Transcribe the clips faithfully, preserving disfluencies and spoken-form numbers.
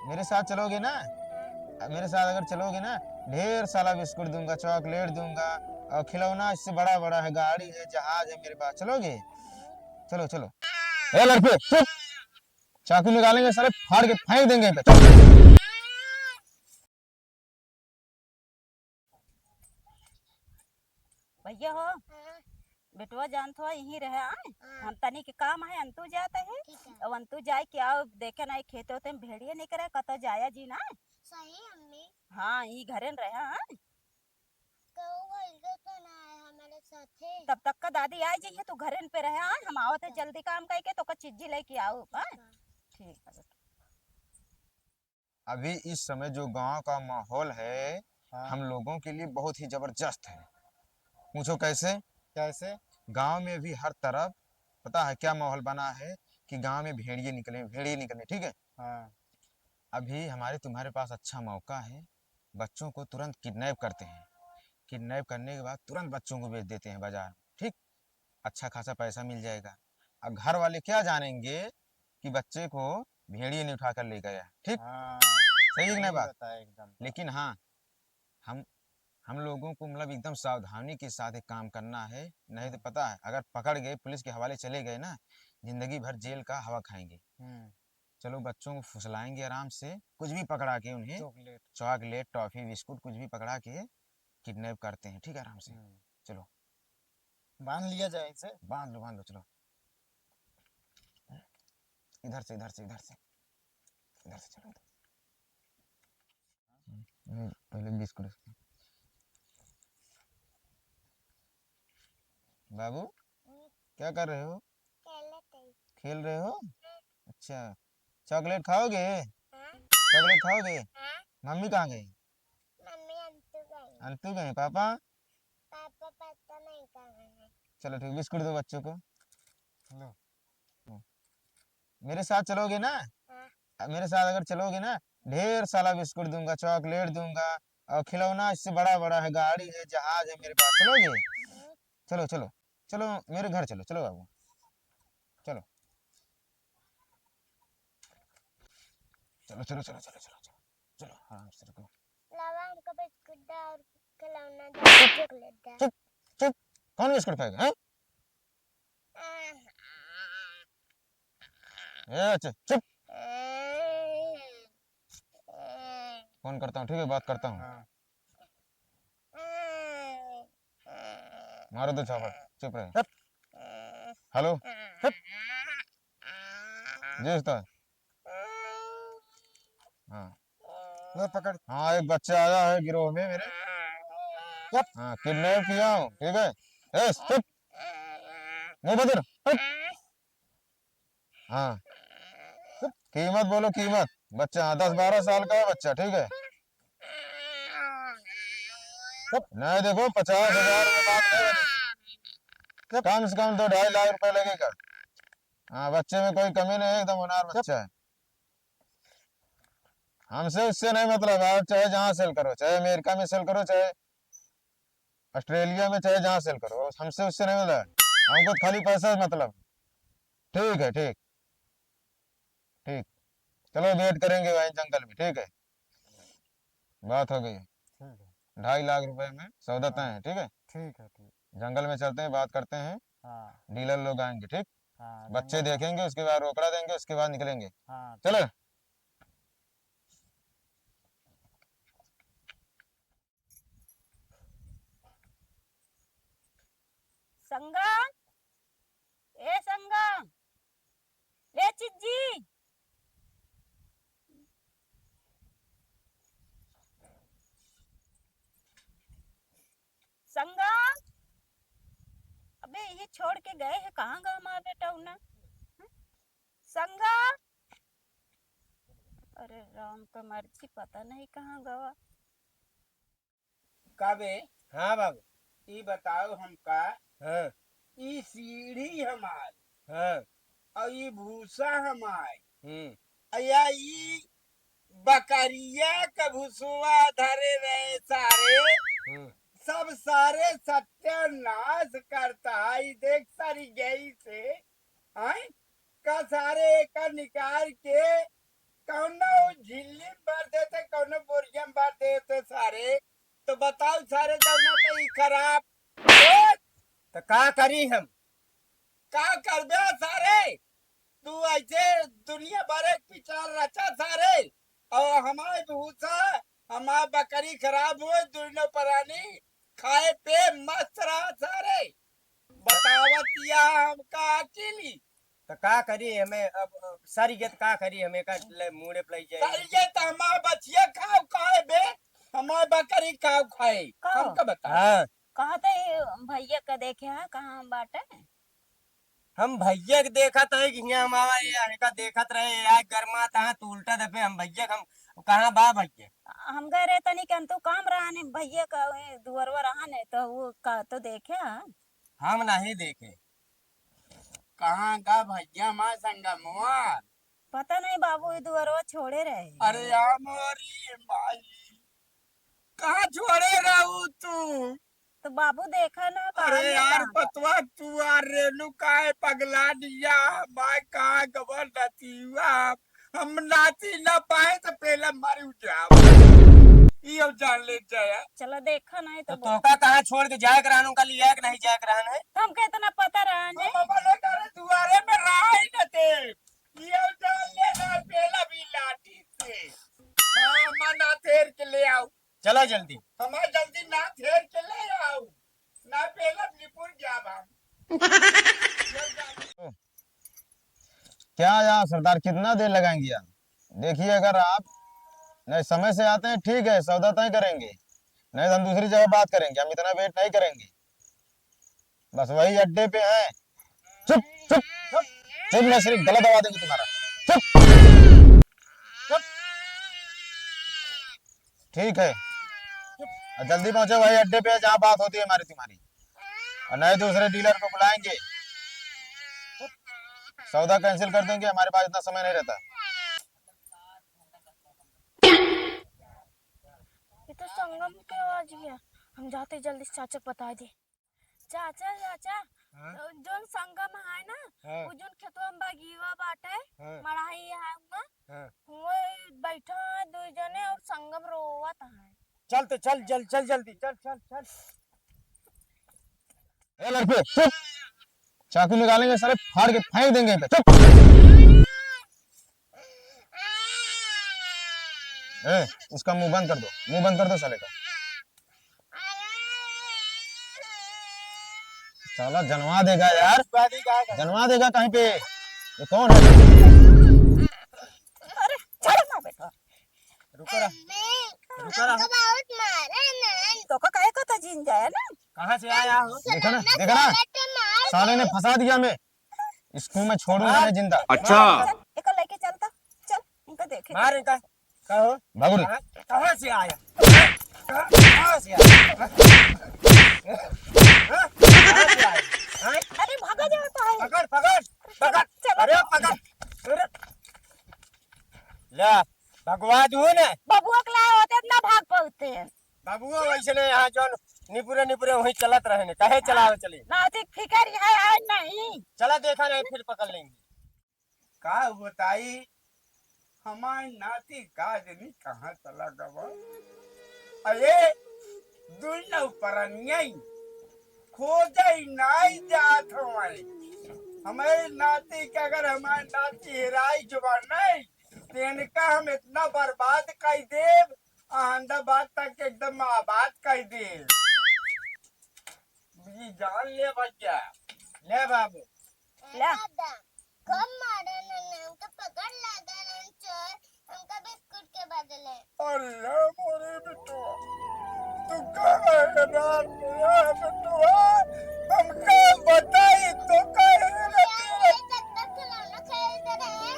मेरे साथ चलोगे ना? अब मेरे साथ अगर चलोगे ना, ढेर सारा बिस्कुट दूंगा, चॉकलेट दूंगा, और खिलौना इससे बड़ा बड़ा है, गाड़ी है, जहाज है मेरे पास। चलोगे? चलो, चलो। ए लड़के, चुप। चाकू निकालेंगे साले, फाड़ के फेंक देंगे। चल। भैया हो, हाँ। बेटवा जानत हो, यहीं रहे आए। हाँ। हम तनी के काम है, अंतु जात है। ठीक है। अब अंतु जाए के आओ, देखे ना, खेते होते में भेड़िए निकरे, कतो जाया जी ना। सही अम्मी। हाँ, ई घरे न रहे आए। कहू भैया तो ना आए हमारे साथे। तब तक का दादी आ जाइए, तू घरे पे रहे आए, हम आवत है हाँ। जल्दी काम करके, तो का चिज्जी लेके आओ, हाँ? ठीक है। ठीक है बेटा। अभी इस समय जो गांव का माहौल है, हाँ। हम लोगों के लिए बहुत ही जबरदस्त है। पूछो कैसे? कैसे? गांव में भी हर तरफ पता है क्या माहौल बना है कि गांव में भेड़िए निकले, भेड़िए निकले, ठीक है? हाँ। अभी हमारे तुम्हारे पास अच्छा मौका है, बच्चों को तुरंत किडनैप करते हैं। किडनैप करने के बाद तुरंत बच्चों को बेच देते हैं बाजार में, ठीक? अच्छा खासा पैसा मिल जाएगा। अब घर वाले क्या जानेंगे कि बच्चे को भेड़िए ने उठा कर ले गया, ठीक? हाँ, सही है कि नहीं सही बात? बताया एकदम। लेकिन हाँ, हम, हम लोगों को मतलब एकदम सावधानी के साथ एक काम करना है, नहीं तो हाँ। पता है अगर पकड़ गए, पुलिस के हवाले चले गए ना, जिंदगी भर जेल का हवा खाएंगे। हम्म। चलो बच्चों को फुसलाएंगे आराम से, कुछ भी पकड़ा के उन्हें, चॉकलेट। चॉकलेट, टॉफी, बिस्कुट कुछ भी पकड़ा के किडनैप करते हैं, ठीक है, आराम से। हम्म। चलो। बांध लिया जाए इसे। बांध लो, बांध लो, चलो। इधर से, इधर से, इधर से, इधर से चलो, इधर। हम्म, पहले बिस्कुट इसको। बाबू, हम्म। क्या कर रहे हो? खेलत हई। खेल रहे हो? हम्म। अच्छा, चॉकलेट खाओगे? हाँ। चॉकलेट खाओगे? हाँ। मम्मी कहाँ गई? मम्मी अंतु गई। अंतु गई, पापा? पापा पता नहीं कहाँ है। चलो ठीक, बिस्कुट दो बच्चों को। लो। मेरे साथ चलोगे ना? हाँ। अब मेरे साथ अगर चलोगे ना, ढेर सारा बिस्कुट दूंगा, चॉकलेट दूंगा, और खिलौना इससे बड़ा बड़ा है, गाड़ी है, जहाज है मेरे पास। चलोगे? हम्म। चलो, चलो, चलो, मेरे घर चलो, चलो बाबू, चलो, चलो, चलो, आराम से रुको। लावा, हमको बिस्कुट दा और खिलौना दा, चॉकलेट दा। चुप, चुप, कौन बिस्कुट खाएगा, हैं? ए, चुप, चुप। फोन करता हूँ, ठीक है, बात करता हूँ। हाँ। मारो दो झापड़, चुप रहे। चुप। हेलो। चुप। जी उस्ताद। हाँ। लो पकड़। हाँ, एक बच्चा आया है गिरोह में मेरे। चुप। हाँ, किडनैप किया हूँ, ठीक है। ए, चुप। मुंह बंद कर। चुप। हाँ। चुप। कीमत बोलो, कीमत। बच्चा, हाँ, दस बारह साल का है बच्चा, ठीक है। चुप। नहीं, देखो, पचास हजार में बात नहीं बनेगी। चुप। कम से कम दो ढाई लाख रुपए लगेगा। हाँ, बच्चे में कोई कमी नहीं है, एकदम होनहार चुप। बच्चा है। हमसे उससे नहीं मतलब, आप चाहे जहाँ सेल करो, चाहे अमेरिका में सेल करो, चाहे ऑस्ट्रेलिया में, चाहे जहाँ सेल करो, हमसे उससे नहीं मतलब, हमको खाली पैसा से मतलब। ठीक है, ठीक, ठीक, चलो वेट करेंगे वहीं जंगल में, ठीक है, बात हो गई। ठीक है। ढाई लाख रुपए में सौदा तय है, ठीक है। ठीक है, ठीक। जंगल में चलते हैं, बात करते हैं। हाँ। डीलर लोग आएंगे, ठीक। हाँ, बच्चे जंगल में। देखेंगे, उसके बाद रोकड़ा देंगे, उसके बाद निकलेंगे। हाँ, चलो। ठीक। संगम, ए संगम, ए चिज्जी। संगम, अबे ये छोड़ के गए हैं कहाँ गा हमारा बेटा उन्हें? संगम, अरे राम का मर्जी, पता नहीं कहाँ गवा। का बे? हाँ बाबू। ई बताओ हमका, हाँ। ई सीढ़ी हमार, हाँ। और ई भूसा हमार, हम्म। या ई बकरिया का भूसवा धरे रहे सारे, हम्म। सब सारे सत्यानाश करता है। ई देख सारी गई से, आय? का सारे एका निकाल के कौनो झिल्ली का करी हम? का करबे सारे? तू ऐसे दुनिया भर एक विचार रचा सारे, और हमारे भूसा, हमार बकरी खराब हुए, दुनो प्राणी खाए पे मस्त रहा सारे। बतावत या हम का अकेली। तो का करी हमें अब, अब सारी गत का करी हमें का ले, मूड़े पे लई जाए। सारी गत हमार बचिया खाओ खाए बे, हमार बकरी खाओ खाए। का? हमका बता। हाँ। कहते ही भैया का देखे हैं, कहाँ बाटे? हम भैया के देखत है कि हियाँ हम आवा, ये आने का देखत रहे, ये आज गरमात है, तू उल्टा दफे हम भैया के हम, कहाँ बा भैया? हम गए रहे तनी के, हम तो काम रहा ने भैया का, ए, दुअरवा रहा ने, तो वो का तो देखे हैं। हम नहीं देखे। कहाँ का भैया माँ संगमवा? पता नहीं बाबू, ये दुअरवा छोड़े रहे। अरे आ मोरी माई, कहाँ छोड़े रहू तू? तो बाबू देखा ना, कहाँ अरे में यार, कहाँ बा? पतवा तू आ रेलू काहे पगला दिया? माय कहाँ गबर नतीवा? हम नाती ना पाए तो पहले मर जाओ। ई अब जान ले जाया। चला देखा नहीं तो तो बोल। तोका कहाँ छोड़ के जाए के रहन, उनका लिया के नहीं जाए के रहन है? हमके इतना पता रहा हम नहीं। अपने घर दुआरे में रहा ही न थे। ई अब जान ले ना पहला भी लाठी से। हाँ, मना तेर के ले आओ। चला जल्दी। हमार जल्दी ना घेर के ले आओ, ना पेलब निपुर जाब हम। क्या यार सरदार, कितना देर लगाएंगे यार? देखिए, अगर आप नहीं समय से आते हैं, ठीक है, सौदा तय करेंगे, नहीं तो हम दूसरी जगह बात करेंगे, हम इतना वेट नहीं करेंगे। बस वही अड्डे पे हैं। चुप, चुप, चुप, मैं सिर्फ गला दबा देंगे तुम्हारा। चुप, चुप। ठीक है, और जल्दी पहुंचे वही अड्डे पे, जहाँ बात होती है हमारी तुम्हारी, और नए दूसरे डीलर को बुलाएंगे, सौदा कैंसिल कर देंगे, हमारे पास इतना समय नहीं रहता। ये तो संगम के आवाज ही है, हम जाते जल्दी से चाचा बता दे। चाचा, चाचा, हाँ? जोन संगम है ना, हाँ। वो जोन खेतवा में बगीवा बाटे, हाँ। मड़ाही है हुआ, हाँ। वो बैठा है दो जने और संगम रोवत है। चल तो चल, चल, चल जल्दी, चल, चल, चल। ए लड़के, चुप! चाकू निकालेंगे सारे, फाड़ के फेंक देंगे इधर। चुप! ए, इसका मुंह बंद कर दो, मुंह बंद कर दो साले का। साला जनवा देगा यार, जनवा देगा कहीं पे। ये कौन है? अरे, छोड़ ना बेटा। रुको रहा, अम्मी, रुको रहा। हमको बहुत मारे ना। तो का कहे को तो जीन जाए ना। कहाँ से आया हो? देखा ना, देखा ना, साले ने फंसा दिया हमें। इसको मैं छोड़ूंगा नहीं जिंदा। अच्छा। चल, एकर लेके चल तो, चल, इनका देखे। मार इनका। का हो? भागो रे। कहाँ, कहाँ से आया? कहाँ, कहाँ से आया? हाँ? कहाँ से आया? हाँ? अरे भागा जाता है। पकड़, पकड़, पकड़। चलो। अरे पकड़। अरे। ले, भगवा दू ने। बबुआ के लाए होते, इतना भाग पड़ते हैं। बबुआ वैसे नहीं, यहाँ जौन निपुरे निपुरे वहीं चलत रहे ने, काहे चलावे चली? नाती फिकर है, है नहीं। चला देखा नहीं, फिर पकड़ लेंगे। का बताई, हमार नाती का जनी कहाँ चला गवा। अरे, दुनो परनिया खोजे नाई जात हमारे। हमारे नाती के अगर हमार नाती हेराई जवा नहीं, तेनका हम इतना बर्बाद कर देब, अहमदाबाद तक एकदम आबाद कर देब। जी जान ले भैया। ले बाबू। ले। दादा, खूब मारे नन्ना, हमके पकड़ लगा नन चोर, हमका बिस्कुट के बदले। अरे मोरे बिटुआ, तू का है रात में यार बिटुआ? हमका बताई तो का है रे? ये जब तक खिलौना खेलते रहे,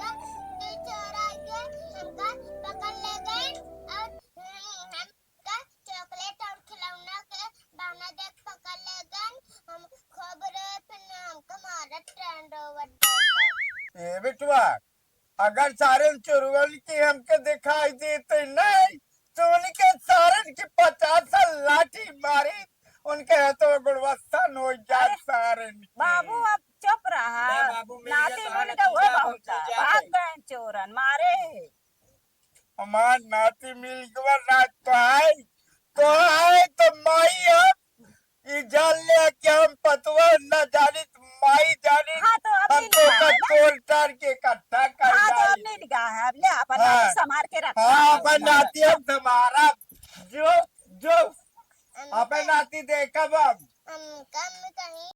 तब दो चोर आके हमका पकड़ ले गए और, हम्म, हमका चॉकलेट और खिलौना के बहाना देख पकड़ ले गए। हम खूब रोए, फिर हमका मारा ट्रेंड ओवर। ए बिटुआ, अगर सारे चोरवन के हमके दिखाई देते नहीं, तो उनके सारन की पचास लाठी मारी, उनके हाथों में गुणवत्ता हो जाए अरे, सारन के। बाबू, अब चुप रहा। ले बाबू, मिल नाती गया तो बन है, के तू हुए जा, बहुत तू जा भाग भाई। गए चोरन, मारे। हमार नाती मिल गवा ना तो आए, तो आए तो माई अब ई जान ले कि हम पत-, करके इकट्ठा कर हाँ, तो डाली। मिल गया है, अब ले अपन हाँ। नाती संभाल के रख। हाँ, अपन नाती हम संभारब। जो, जो, अपन नाती देखब हम। हम कम कहीं